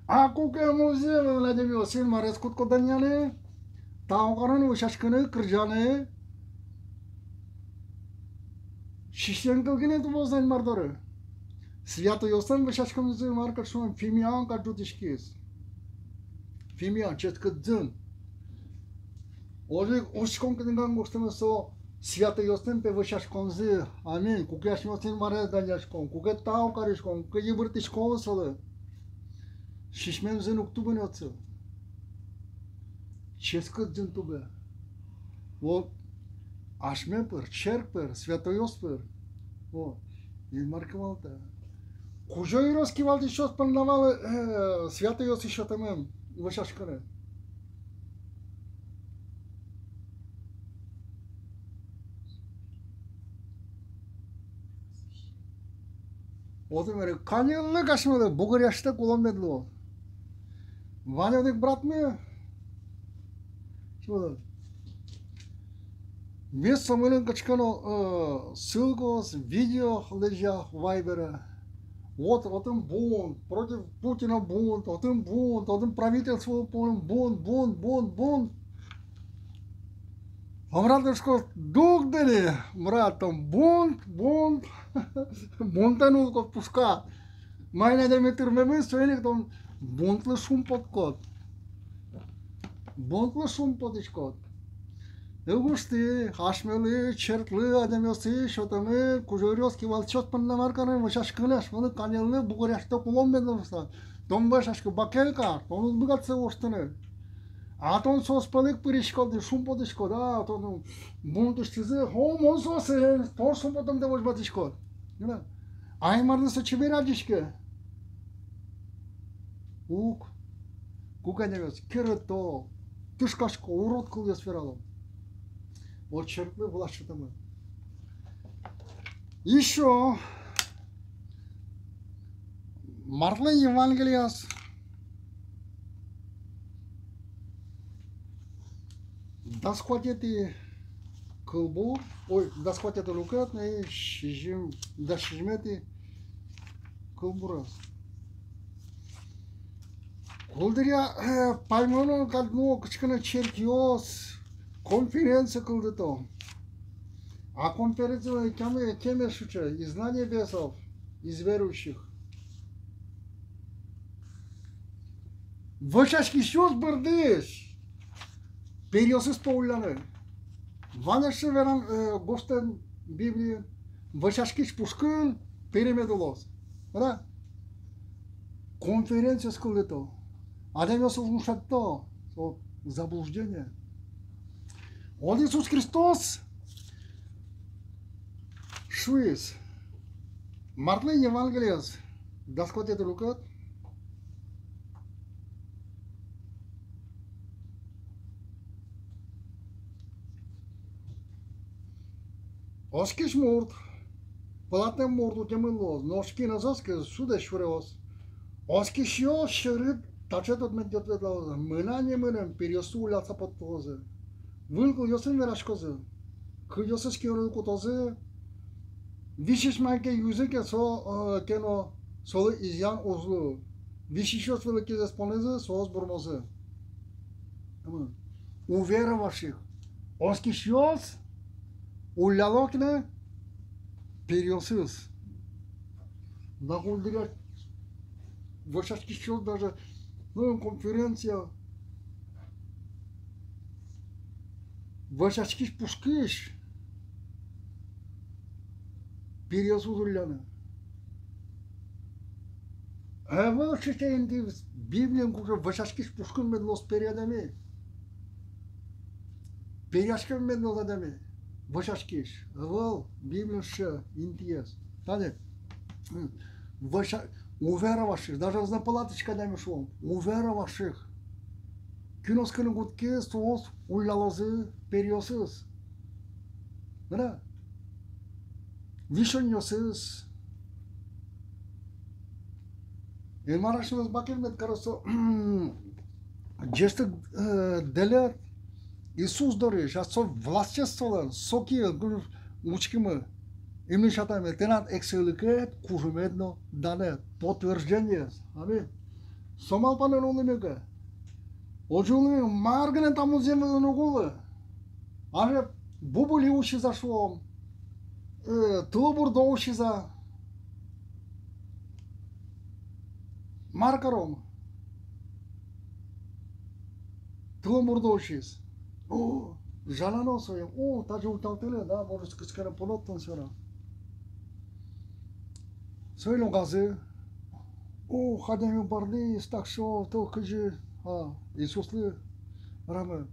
А куке музъем вылын адямиос Инмарез кутско данъяны, тау карыны, вӧсяськыны, кырӟаны, сисьмем кыл гинэ тубоз на Инмар доры. Святойёслэн вӧсяськемзы, мар кадь шуом, фимиам кадь ӝутӥськиз. Фимиам, ческыт зын. Озьы ик Усьтӥськон книган гожтэмын: со святойёслэн, пе, вӧсяськонзы. Аминь. Куке асьмеос Инмарез данъяськом, куке тау кариськом, куке йыбырттӥськом солы, сисьмем зын уг тубы ни отчы. Ческыт зын тубе. Вот асьме пыр, черк пыр, святойёс пыр. Вот. Инмар кивалтэ. Кузёез кивалтӥсьёс понна вал, э, святойёс сётэмын вӧсяськыны. Отын мар, каньыллык асьмелы бугыръясьтэк улон мед луоз. Вань одӥг братмы, шуод, весь со мыным кыӵе ке но, э, ссылкаос, видео лэзя Вайбере. Вот, отын бунт, против Путина бунт, отын бунт, отын правительство бунт, бунт, бунт, бунт. А брат шуиз: дугды ни, брат, тон бунт, бунт, бунтэн улӥськод пушкад. Маин адями тырмемын, соин ик тон бунтлы шумпоткод. Бунтлы шумпотӥськод. Уг усьты, асьмелы, черклы, адямиослы сётэмын, кузёез кивалтӥсьёс понна мар карыны, вӧсяськыны, асьмелы каньыллык, бугыръясьтэк улон мед луоз шуса. Тон вӧсяськы, бакель кар, тон уд быгатӥськы воштыны. А тон соос пӧлы ик пыриськод, шумпотӥськод, а тон бунтыштӥзы, о, мон соосын, тон шумпотэмдэ возьматӥськод. А Инмарлы со чебер адӟиське? Уг. Куке адямиос керето, тышкасько, урод кылъёс верало. О, черклы власть сётэмын. Ещё Марклэн Евангелияз, дас куатетӥ кылбур, ой, дас куатетӥ люкет, но и сизьым, дас сизьыметӥ кылбураз. Куддыръя, э, паймоно кадь, ну, кыӵе ке но черкъёс конференция кылдыто. А конференция кеме, кеме сыӵе: изгнание бесов из верующих. Вӧсяськисьёс бордысь периосыз пӧлы улляны. Ваньзэ веран, э, гожтэм Библиын: вӧсяськись пушкын пере мед улоз. Вала? Конференциос кылдыто. Адямиосыз ушатто. Со заблуждение. Вот Иисус Христос шуиз. Марклэн Евангелияз, дас куатетӥ люкет. Оскись мурт, пылатэ мурт утемын луоз, нош кин ӧз оскы, суде сюреос. Оскисьёс сьӧры таӵе тодметъёс ветлозы, мынам но мыным, периосты уллялыса поттозы. Выль кылъёсын вераськозы. Кылъёсыз киыны кутозы. Висись мае ке юизы ке, со, э, ке но, солы изъян уз луы. Висисьёс вылэ кизэс понӥзы, соос бурмозы. Уверовавших. Оскисьёс улляло кинэ? Периосыз. На кулдыря вӧсяськисьёс даже, ну, конференция. Вӧсяськись пушкысь периосыз улляны. Ӧвӧл сыӵе интыез Библиын, куке вӧсяськись пушкын мед луоз периодэме. Периоскем мед луоз адями вӧсяськись. Ӧвӧл Библиын сыӵе интыез. Тани, м, вӧся-, уверовавшись, даже ӧз но пылатӥськы адями, шуом, уверовавших. Кин оскыны кутске, соос уллялозы периосыз. Мынэ. Висёнъёсыз. Инмар асьмелэсь бакель мед кароз со ӟечлык, э, дэлет Иисус дорысь, а со властез солэн, со киын, куке учкимы, Инмар шуэ: тынад эксэйлыкед, кужымед но данэд. Подтверждение. Аминь. Со малпанэн улӥмы ке, озьы улӥмы ке, мар гинэ та музъем вылын уг улы. Али бубыли усиз-а, шуом, э, тылобурдо усиз-а. Мар каром? Тылобурдо усиз. О, жаляно сое. О, тазьы утялтылэ, да, может, кыӵе ке но понод тон сьӧрад. Сое лёгазы. О, адями бӧрдӥз, так что, то кызьы, а, Иисуслы верамын.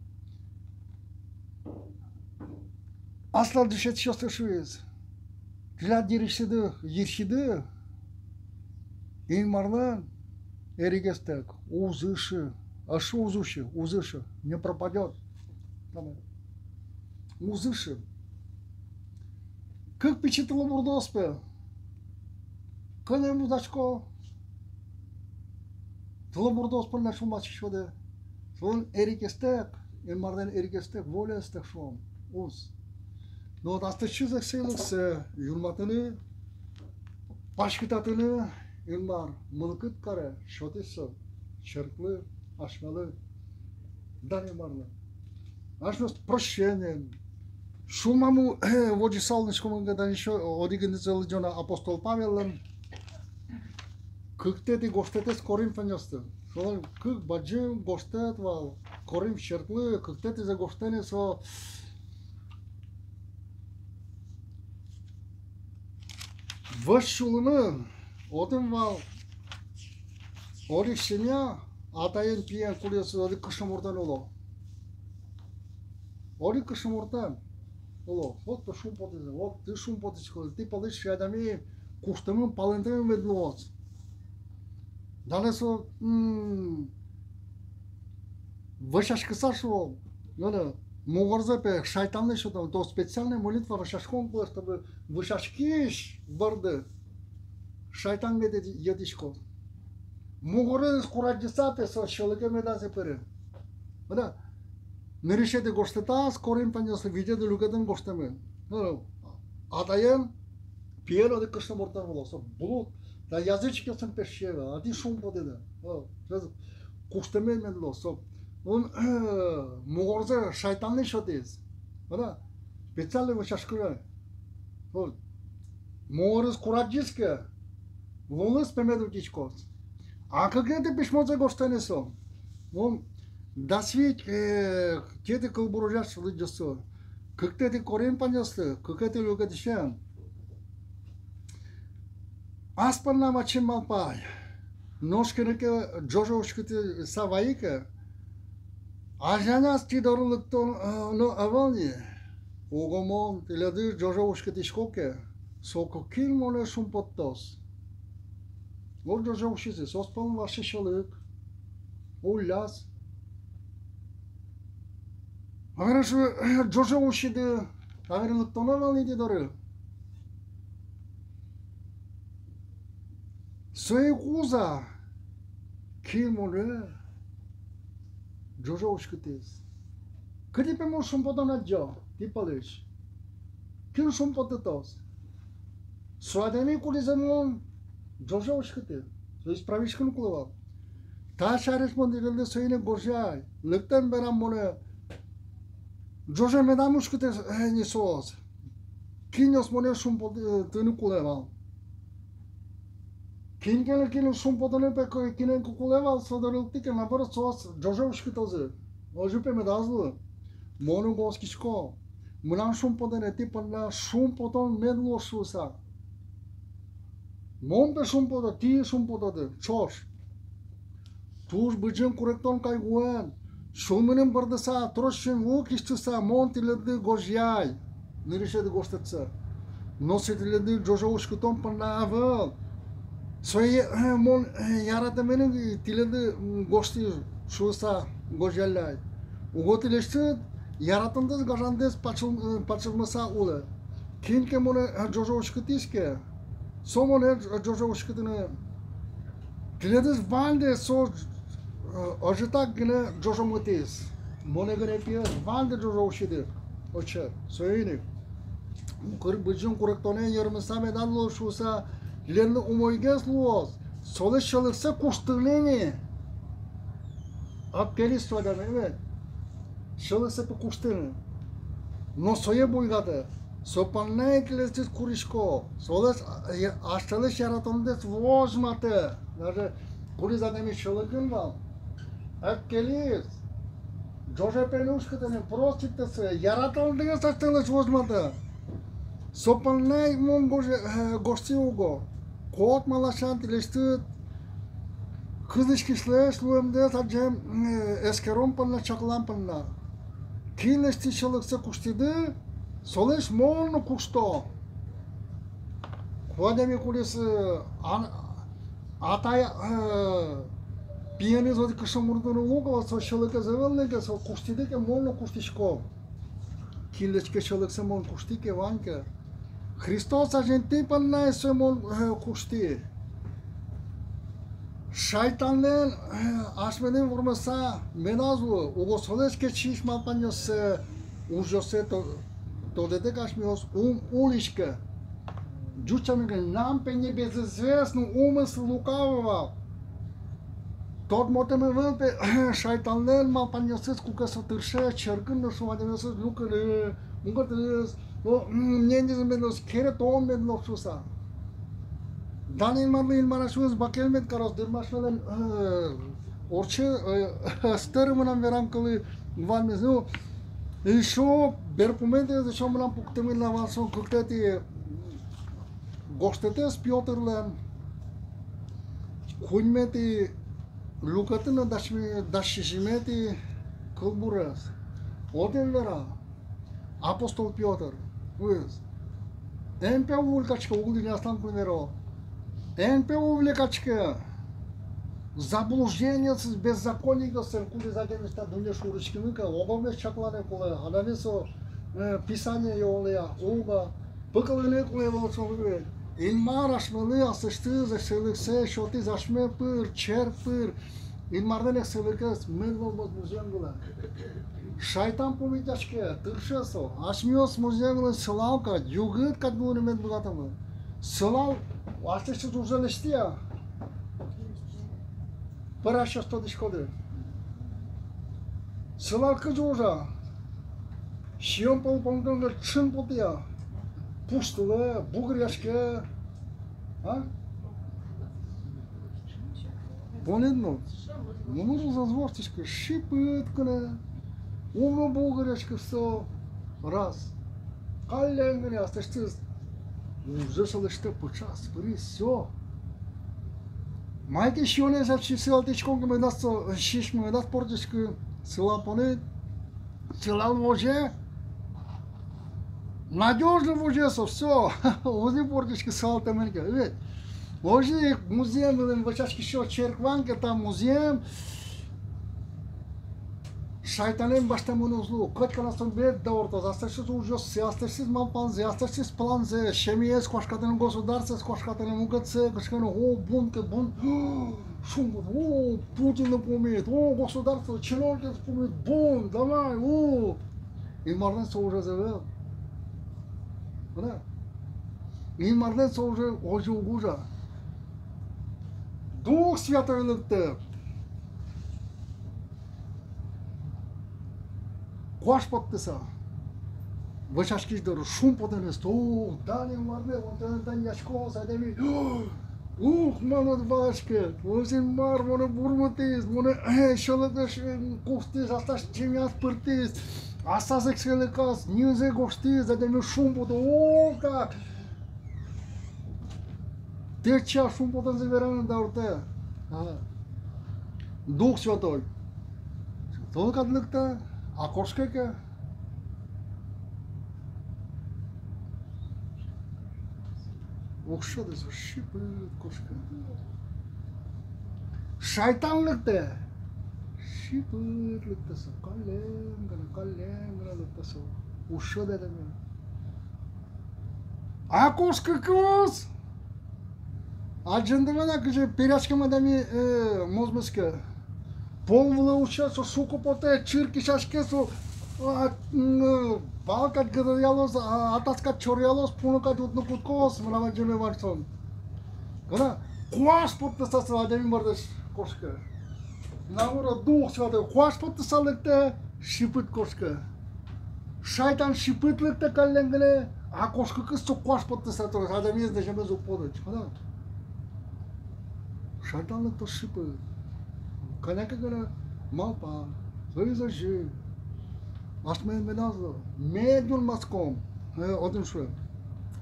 Аслаз дышетскисьёслы шуиз: тӥляд йырсиды, йырсиды Инмарлэн эрикестэк уз ышы, а шуэ, уз ышы, уз ышы, не пропадёт. Тамам. Уз ышы. Кык пичи тылобурдоос, пе, кӧня вузасько, тылобурдоос понна сюлмаськиськоды. Солэн эрикестэк, Инмарлэн эрикестэк, воляестэк, шуом, уз. Но вот астычиз эксэйлыксэ юнматыны, паськытатыны Инмар мылкыд каре, сётӥз со черклы, асьмелы. Дан Инмарлы. Асьмеос прощениен, сюлмамы, э, возьыса улӥськомы ке, тани ещё одӥг интызэ лыдӟоно апостол Павеллэн кыктэтӥ гожтэтэз Коринфянъёслы. Солэн кык бадӟым гожтэт вал Коринф черклы, кыктэтӥзэ гожтэтыны со вӧсь сюлмын. Отын вал одӥг семья, атаен, пиен, кудӥз одӥг кышномуртэн уло. Одӥг кышномуртэн уло. Вот тӥ шумпотӥськоды, вот тӥ шумпотӥськоды, тӥ пӧлысь адями куштэмын, палэнтэмын мед луоз. Дале со, м, вӧсяськыса, шуом, но, но, мугорзэ, пе, шайтанлы сётэ, то специальная молитва вӧсяськон кулэ, чтобы вӧсяськись борды шайтан мед йӧтӥськоз. Мугорез курадӟыса, пе, со сьӧлыке медаз пыре. Вала, нырысетӥ гожтэтаз Коринфянъёслы, витетӥ люкетын гожтэмын. Но, но, атаен, пиен одӥг кышномуртэн уло, со блуд, та язычникъёсын пе сыӵе, а тӥ шумпотӥды. О, куштэмын мед луоз со. Мон, э, мугорзэ шайтанлы сётӥз. Вала, специально вӧсяськыса. О, мугорез курадӟиз ке, лулыз пе мед утиськоз. А кыкетӥ письмозэ гожтэ ни со. Мон дас вить, э, кыкетӥ кылбурзэ лыдӟо со. Кыкетӥ Коринфянъёслы, кыкетӥ люкетысен. Ас поннам ачим малпай. Нош кинэ ке ӝоже уськытыса вайи ке, азьланяз тӥ доры лыктоно, э, но ӧвӧл ни. Уго мон тӥледыз ӝоже уськытӥсько ке, соку кин монэ шумпоттоз? Вот ӝоже усизы, соос пӧлын вал сьӧлык, улляз. А вераны, ӝоже усиды, а вераны, лыктоно вал ни тӥ доры. Со ик уз-а, Кин монэ ӝоже уськытӥз? Кытӥ пе мон шумпотон адӟо тӥ пӧлысь? Кин шумпотытоз? Со адями, кудӥзэ мон ӝоже уськытӥ. Со исправиськыны кулэ вал. Та сярысь мон тӥледлы соин ик гожъяй. Лыктэм берам монэ ӝоже медам уськытэ, э, ни соос. Кинъёс монэ шумпотыны кулэ вал. Кин ке но кинлы шумпотыны пе ко-, кинэн ке кулэ вал, со доры лыктӥ ке, наоборот, соос ӝоже уськытозы. Озьы пе медаз луы. Мон уго оскисько. Мынам шумпотонэ тӥ понна шумпотон мед луоз шуыса. Мон пе шумпото, тӥ шумпотоды, ӵош. Туж быдӟым куректон-кайгуэн, сюлмыным бӧрдыса, трос синву кисьтыса, мон тӥледлы гожъяй нырысетӥ гожтэтсэ. Но со тӥледлы ӝоже уськытон понна ӧвӧл. Сое, э, мон, э, яратэмын ини тӥледлы, м, гожтӥ шуыса гожъялляй. Уго тӥлесьтыд яратондэс, гажандэс пачыл-, э, пачылмыса улэ. Кин ке монэ, э, ӝоже уськытӥз ке, со монэ ӝоже уськытыны. Тӥледыз ваньдэс со, э, ӧжытак гинэ ӝожомытӥз. Монэ гинэ пе ӧз, ваньды ӝоже усиды. Отчы, соин ик. Кыр-, быдӟым куректонэн йырмыса медад луы шуыса, тӥледлы умойгес луоз солэсь сьӧлыксэ куштыны ини. Ӧпкелиз со адями, ӧвӧл-а? Сьӧлыксэ пе куштыны. Но сое буйгатэ. Со понна ик тӥлесьтыз курисько. Солэсь, а, я-, асьсэлэсь яратондэс возьматэ. Даже кудӥз адями сьӧлыкын вал, ӧпкелиз, ӝоже пе ӧз уськыты ни, просто ик тӥлесьтыз яратондэс асьсэлэсь возьматэ. Со понна ик мон гож-, э, гожтӥ уго. Кӧт мар ласянь тӥлесьтыд кылзӥськисьлэсь луэмдэс адӟем, э, эскерон понна, чаклан понна. Кинлэсь тӥ сьӧлыксэ куштӥды, солэсь мон но кушто. Ку адями, кудӥз, э, ан-, атай, э, пиеныз одӥг кышномуртын уг лу ке, со сьӧлыкез ӧвӧл ни ке, со куштӥды ке, мон но куштӥсько. Кинлэсь ке сьӧлыксэ мон куштӥ ке, вань ке, Христос азьын тӥ понна ик сое мон, э, куштӥ. Шайтанлэн, э, асьмелэн вормыса медаз луы, уго солэсь кечись малпанъёссэ, ужъёссэ то-, тодытэк асьмеос ум улӥське. Ӟуч сямен ке, нам пе не безызвестны умысл лукавого. Тодмотэм ӧвӧл пе шайтанлэн малпанъёсыз, куке со тырше черкын но, шуом, адямиосыз люкыны, мукетыз, но, м, мнениез мед луоз, керетон мед луоз шуыса. Дан Инмарлы, Инмар асьмемыз бакель мед кароз, дыр ма асьмелэн, э, ортче, э, ӧз тэры мынам верам кылы ваньмыз. Ну, ещё берпуметӥез ещё мынам пуктэмын на вал со кыктэтӥ гожтэтэз Пётрлэн, куиньметӥ люкетын но дас-, дас сизьыметӥ кылбурез. Отын вера апостол Пётр, уз, эн пе увлекаться, уг луы ни аслам куинь веро. Эн пе увлекаться заблуждениосыз, беззакониосыз, кудӥз адямиос та дунне шоры учкыны ке, ог-огмес чакланы кулэ, адями со, э, Писание йылэ-а, уг-а. Пыкылыны кулэ вал со. Инмар асьмелы аслэсьтыз эксэйлыксэ сётӥз асьме пыр, черк пыр. Инмарлэн эксэйлыкез мед луоз музъем вылэ. Шайтан пумитъяське, тырше со. Асьмеос музъем вылын сылал кадь, югыт кадь луыны мед быгатомы. Сылал аслэсьтыз ужзэ лэсьтэ-а? Пӧрасьёс, тодӥськоды. Сылал кызьы ужа? Сиён пол понгын ӵын потэ-а? Пуштылэ, бугыръяське. А? Понэд но. Номыр узаз воштӥське, шыпыт кынэ. Умы бугыръяське со. Раз. Каллен гинэ аслэсьтыз ужзэ со лэсьтэ, пыӵаз, пыриз, всё. Мае ке сиёнэз ачиз сылалтӥськон ке, медаз со сисьмы, медаз портиськы, сылал понӥд, сылал возе. Надёжно возе со, всё. Уз ни портиськы сылалтэмын ке. Ведь озьы ик музъем вылын вӧсяськисьёс, черк вань ке, та музъем Шайтанэн басьтэмын уз лу. Кӧть ке но со мед дауртоз аслэсьтыз ужъёссэ, аслэсьтыз малпанзэ, аслэсьтыз планзэ, семьяез куашкатыны, государствоез куашкатыны, мукетсэ кыӵе ке но, о, бунт ке, бунт, шумпот, о, Путинлы пумит, о, государство, чиновникъёслы пумит, бунт, давай, о. Инмарлэн со ужез ӧвӧл. Мынэ. Инмарлэн со ужез озьы уг ужа. Дух Святой лыктэ. Куаш поттыса. Вӧсяськись доры шумпотонэз, о, дан Инмарлы, вот это данъяськоз адями. Ух, мон уд валаськы, озьы Инмар монэ бурмытӥз, монэ, э, сьӧлыкысь, э, куштӥз, аслаз семьяз пыртӥз, аслаз эксэйлыказ низэ гожтӥз, адями шумпото, о, как! Тэтча шумпотонзэ вераны дауртэ. Ага. Дух Святой. Святой кадь лыктэ, а кошке ке. Уг шӧдэ со, шыпыт кошке. Шайтан лыктэ. Шыпыт лыктэ со, каллен гинэ, каллен гинэ лыктэ со. Уг шӧдэ адями. А кошкыкуз. Адӟиды вал-а, кызьы периськем адями, э, мозмытске. Пол вылэ усе, со шуко потэ, чыр кесяське, со, а, м, э, вал кадь гыдыръялоз, а, атас кадь чоръялоз, пуны кадь утны кутскоз, мынам адӟеме вань со. Кына куаш поттыса со адями бордысь кошке. Наоборот, Дух Святой куаш поттыса лыктэ, шыпыт кошке. Шайтан шыпыт лыктэ каллен гинэ, а кошкыкуз со куаш поттыса, то есть адямиез дэземез уг поты. Кына шайтан лыктэ шыпыт. Кӧня ке гинэ малпа, соиз озьы. Асьмеос медаз лу, мед юнмаськом, э, отын шуэ.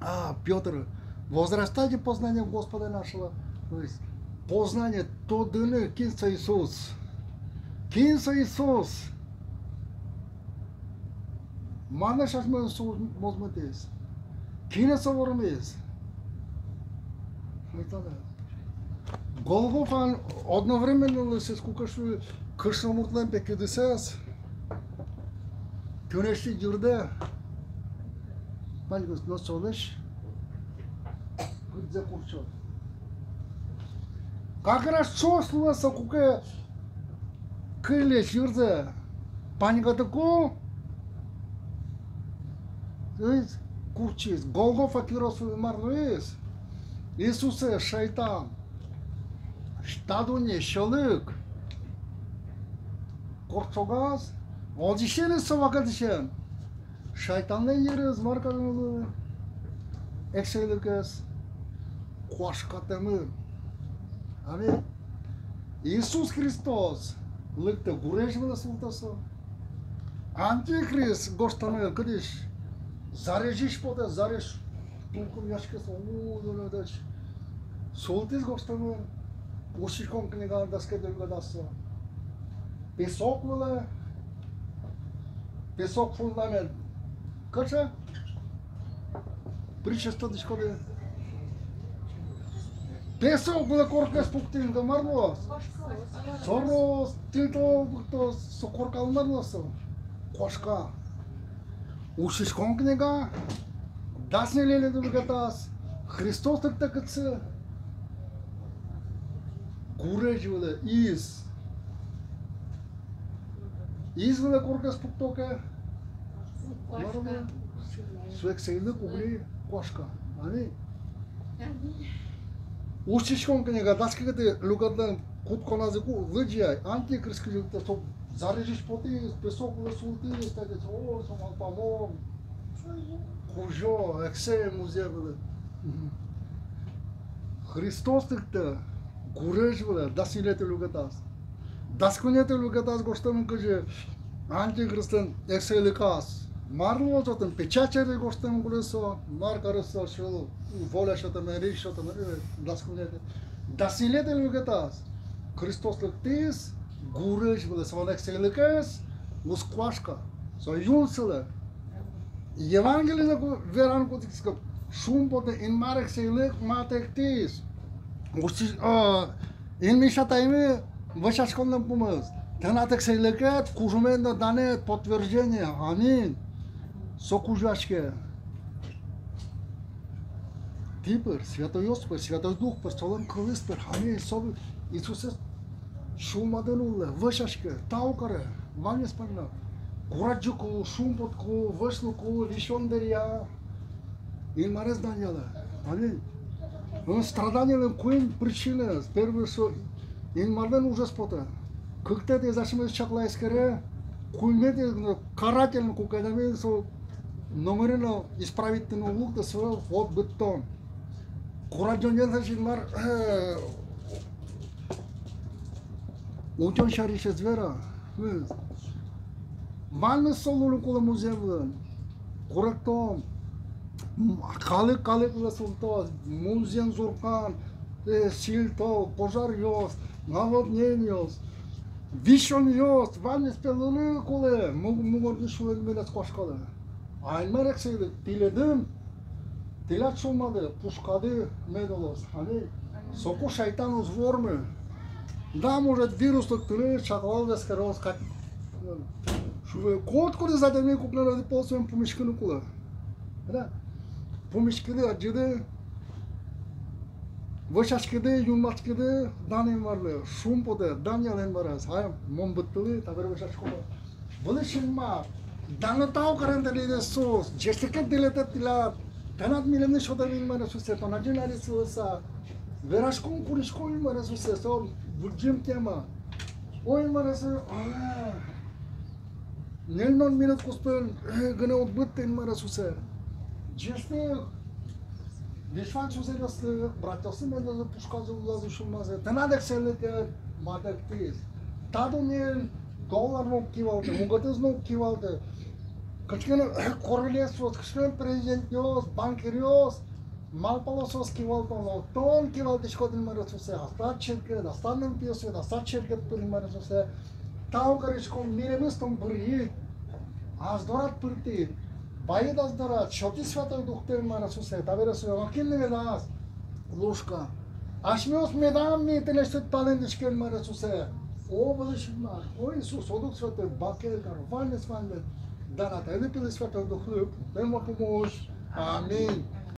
А, Пётр, возрастайте в познании Господа нашего. То есть познание, тодыны, кин со Иисус. Кин со Иисус. Малы асьмелэсь со мозмытӥз. Кинэ со вормиз. Шайтанэ. Голгофаын одновременно луиз, куке шуэ, кышномуртлэн пекедысэз. Куиньлэсь йырдэ. Паньгес но солэсь. Кудзэ курчо. Как раз соос луэ со, куке куиньлэсь йырзэ паньгатыку. Озьы курчиз. Голгофа кирос мар луиз? Иисусэз шайтан, та дунне сьӧлык кортчогаз, озьысен со вакытысен шайтанлэн йырыз мар каремын? Эксэйлыкез куашкатэмын. Аминь. Иисус Христос лыктэ, гурезь вылэ султэ со. Антихрист гожтэмын, кытысь зарезьысь потэ, зарезь тулкымъяське со, у-у-у, султӥз гожтэмын. Усьтӥськон книгаын дас куинетӥ люкетаз со. Песок вылэ, песок фундамент. Кыӵе? Притчаез тодӥськоды. Песок вылэ коркаез пуктӥ ке, мар луоз? Со рос, тӥни тол пуктоз, со коркалы мар луоз со? Куашка. Усьтӥськон книга, дас ньылетӥ люкетаз, Христос лыктэ кытчы? Гурезь вылэ, из. Из вылэ коркаез пукто ке, мар луэ? Со эксэйлык уг луы, куашка. Аминь. Усьтӥськон книга, дас кыкетӥ люкетлэн кутсконазы ку лыдӟи ай, антихрист кызьы лыктэ, со зарезьысь потӥз, песок вылэ султӥз, тани со, о, со малпамон. Кузё, эксэй музъем вылэ. Христос лыктэ гурезь вылэ, дас ньылетӥ люкетаз. Дас куинетӥ люкетаз гожтэмын, кызьы антихристлэн эксэйлыказ. Мар луоз отын, печать сярысь гожтэмын, кулэ со, мар кароз со, сьӧл, воля сётэмын, речь сётэмын, э, дас куинетӥ. Дас ньылетӥ люкетаз Христос лыктӥз гурезь вылэ, солэн эксэйлыкез уз куашка, со юн сылэ. Евангелиын ку-, вераны кутскиз ке, шумпотэ: Инмар эксэйлык матэктӥз. Усьтӥ-, а, Инмысь Атаймы вӧсяськонлэн пумыз. Тынад эксэйлыкед, кужымед но данэд, подтверждение. Аминь. Со кузёяське тӥ пыр, святойёс пыр, Святой Дух пыр, солэн кылыз пыр. Аминь. Со Иисусэз сюлмады нуллэ, вӧсяське, тау каре ваньмыз понна. Курадӟыку, шумпотку, вӧсьлыку, висён дыръя Инмарез данъялэ. Аминь. М, страданиелэн куинь причинаез: первый со Инмарлэн ужез потэ. Кыктэтӥез асьмеос чакла, эскере, куиньметӥез карательный, куке адями со номырин но исправить карыны уг лыкты, со вот быдтон. Курадӟонъёс Инмар, э, утён сярысь ӧз вера. Ваньмыз со луыны кулэ музъем вылын. Куректон. М, калык калыклы султоз, музъем зуркан, э, сильтӧл, пожаръёс, наводнениос, висёнъёс, ваньмыз, пе, луыны кулэ, му-, мугордӥсь сюлэммес куашкалэ. А Инмар эксэйлык тӥледын, тӥляд сюлмады, пушкады мед луоз. Аминь. Соку шайтан уз вормы. Да, может, вирус лыктыны чаклалоз, эскералоз кадь. Шуэ, котькудӥз адями куке но одӥг пол сямен пумиськыны кулэ. Да? Пумиськиды, адӟиды, вӧсяськиды, юнмаськиды, дан Инмарлы, шумпотэ, данъялэ Инмарез. Ай, мон быдтылӥ, табере вӧсясько. Вылысь Инмар, дан но тау карон тӥледлы, Иисус, ӟечлыкед тӥледлы тӥляд, тынад милемлы сётэм Инмар Иисусэ, тон адӟид али сылыса. Вераськон куриськом Инмар Иисусэ, со быдӟым тема. Ой, Инмар Иисусэ, а, ньыльдон минут куспын, э, гинэ уд быдты, Инмар Иисусэ. Ӟечлык весь вань сузэръёслы, братъёслы, медазы, пушказы, улазы, сюлмазы. Тынад эксэйлыкед матэктӥз. Та дуннеын доллар но уг кивалты, мукетыз но уг кивалты. Кыӵе ке но королевствоос, кыӵе ке но президентъёс, банкиръёс, малпало соос кивалтоно. Тон кивалтӥськод, Инмар Иисусэ, аслад черкед, аслад нылпиосыд, аслад черкед пыр, Инмар Иисусэ. Тау кариськом, милемыз тон быръид, ас дорад пыртӥд, ваид ас дорад, сётӥд Святой Духтэ, Инмар Иисусэ, табере со нокин но медаз лушка. Асьмеос медам ми тынэсьтыд палэнтӥське, Инмар Иисусэ. О, вылысь Инмар, о, Иисус, о, Дух Святой, бакель каро ваньмес, ваньмес. Дан Атайлы, Пилы, Святой Духлы, пумозь. Аминь.